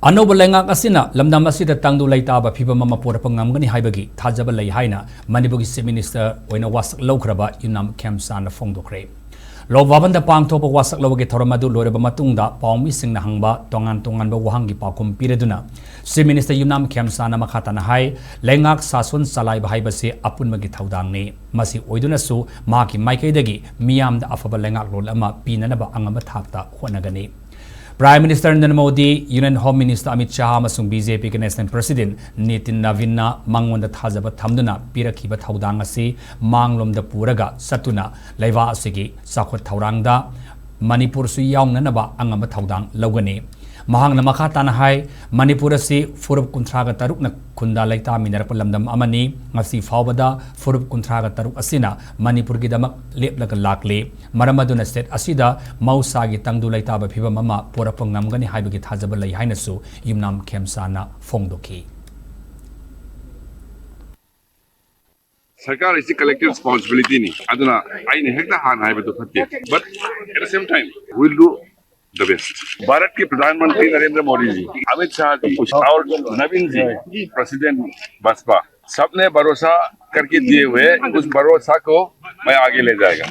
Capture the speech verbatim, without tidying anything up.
ꯑꯅꯧꯕ ꯂꯩꯉꯥꯛ ꯑꯁꯤꯅ ꯂꯝꯗꯝ ꯑꯁꯤꯗ ꯇꯪꯗꯨ ꯂꯩꯇꯥꯕ ꯐꯤꯕꯝ ꯑꯃ ꯄꯨꯔꯛꯄ ꯉꯝꯒꯅꯤ ꯍꯥꯏꯕꯒꯤ ꯊꯥꯖꯕ ꯂꯩ ꯍꯥꯏꯅ ꯃꯅꯤꯄꯨꯔꯒꯤ Chief Minister ꯑꯣꯏꯅ ꯋꯥꯁꯛ ꯂꯧꯈ꯭ꯔꯕ ꯌꯨꯝꯅꯥꯝ ꯈꯦꯝꯆꯥꯟꯅ ꯐꯣꯡꯗꯣꯛꯈ꯭ꯔꯦ꯫ ꯂꯣꯛ ꯚꯕꯟꯗ ꯄꯥꯡꯊꯣꯛꯄ ꯋꯥꯁꯛ ꯂꯧꯕꯒꯤ ꯊꯧꯔꯝ ꯑꯗꯨ ꯂꯣꯏꯔꯕ ꯃꯇꯨꯡꯗ ꯄꯥꯎꯃꯤꯁꯤꯡꯅ ꯍꯪꯕ ꯇꯣꯉꯥꯟ ꯇꯣꯉꯥꯟꯕ ꯋꯥꯍꯪꯒꯤ ꯄꯥꯎꯈꯨꯝ ꯄꯤꯔꯗꯨꯅ Chief Minister ꯌꯨꯝꯅꯥꯝ ꯈꯦꯝꯆꯥꯟꯅ ꯃꯈꯥ ꯇꯥꯅ ꯍꯥꯏ, ꯂꯩꯉꯥꯛ ꯁꯥꯁꯣꯟ ꯆꯂꯥꯏꯕ ꯍꯥꯏꯕꯁꯤ ꯑꯄꯨꯟꯕꯒꯤ ꯊꯧꯗꯥꯡꯅꯤ꯫ ꯃꯁꯤ ꯑꯣꯏꯗꯨꯅꯁꯨ ꯃꯍꯥꯛꯀꯤ ꯃꯥꯏꯀꯩꯗꯒꯤ ꯃꯤꯌꯥꯝꯗ ꯑꯐꯕ ꯂꯩꯉꯥꯛꯂꯣꯟ ꯑꯃ ꯄꯤꯅꯅꯕ ꯑꯉꯝꯕ ꯊꯥꯛꯇ ꯍꯣꯠꯅꯒꯅꯤ꯫ Prime Minister Narendra Modi, Union Home Minister Amit Shah ꯑꯃꯁꯨꯡ BJPꯒꯤ National President ꯅꯤꯇꯤꯟ ꯅꯕꯤꯟꯅ ꯃꯉꯣꯟꯗ ꯊꯥꯖꯕ ꯊꯝꯗꯨꯅ ꯄꯤꯔꯛꯈꯤꯕ ꯊꯧꯗꯥꯡ ꯑꯁꯤ ꯃꯥꯡꯂꯣꯝꯗ ꯄꯨꯔꯒ ꯆꯠꯇꯨꯅ ꯂꯩꯕꯥꯛ ꯑꯁꯤꯒꯤ ꯆꯥꯎꯈꯠ ꯊꯧꯔꯥꯡꯗ ꯃꯅꯤꯄꯨꯔꯁꯨ ꯌꯥꯎꯅꯅꯕ ꯑꯉꯝꯕ ꯊꯧꯗꯥꯡ ꯂꯧꯒꯅꯤ꯫ ꯃꯍꯥꯛꯅ ꯃꯈꯥ ꯇꯥꯅ ꯍꯥꯏ, ꯃꯅꯤꯄꯨꯔ ꯑꯁꯤ ꯐꯨꯔꯨꯞ ꯀꯨꯟꯊ꯭ꯔꯥꯒ ꯇꯔꯨꯛꯅ ꯈꯨꯟꯗꯥ ꯂꯩꯇꯥꯃꯤꯟꯅꯔꯛꯄ ꯂꯝꯗꯝ ꯑꯃꯅꯤ꯫ ꯉꯁꯤ ꯐꯥꯎꯕꯗ ꯐꯨꯔꯨꯞ ꯀꯨꯟꯊ꯭ꯔꯥꯒ ꯇꯔꯨꯛ ꯑꯁꯤꯅ ꯃꯅꯤꯄꯨꯔꯒꯤꯗꯃꯛ ꯂꯦꯞꯂꯒ ꯂꯥꯛꯂꯤ꯫ ꯃꯔꯝ ꯑꯗꯨꯅ state ꯑꯁꯤꯗ ꯃꯍꯧꯁꯥꯒꯤ ꯇꯪꯗꯨ ꯂꯩꯇꯥꯕ ꯐꯤꯕꯝ ꯑꯃ ꯄꯨꯔꯛꯄ ꯉꯝꯒꯅꯤ ꯍꯥꯏꯕꯒꯤ ꯊꯥꯖꯕ ꯂꯩ ꯍꯥꯏꯅꯁꯨ ꯌꯨꯝꯅꯥꯝ ꯈꯦꯝꯆꯥꯟꯅ ꯐꯣꯡꯗꯣꯛꯈꯤ꯫ ꯁꯔꯀꯥꯔ ꯑꯁꯤ collective responsibilityꯅꯤ꯫ ꯑꯗꯨꯅ ꯑꯩꯅ ꯍꯦꯛꯇ ꯍꯥꯟꯅ ꯍꯥꯏꯕꯗꯨ ꯐꯠꯇꯦ꯫ But at the same time, we'll do the best. Bharat के प्रधानमंत्री नरेंद्र मोदी जी, अमित शाह जी और नवीन जी, प्रेसिडेंट भाजपा, सबने भरोसा करके दिए हुए, उस भरोसा को मैं आगे ले जाएगा।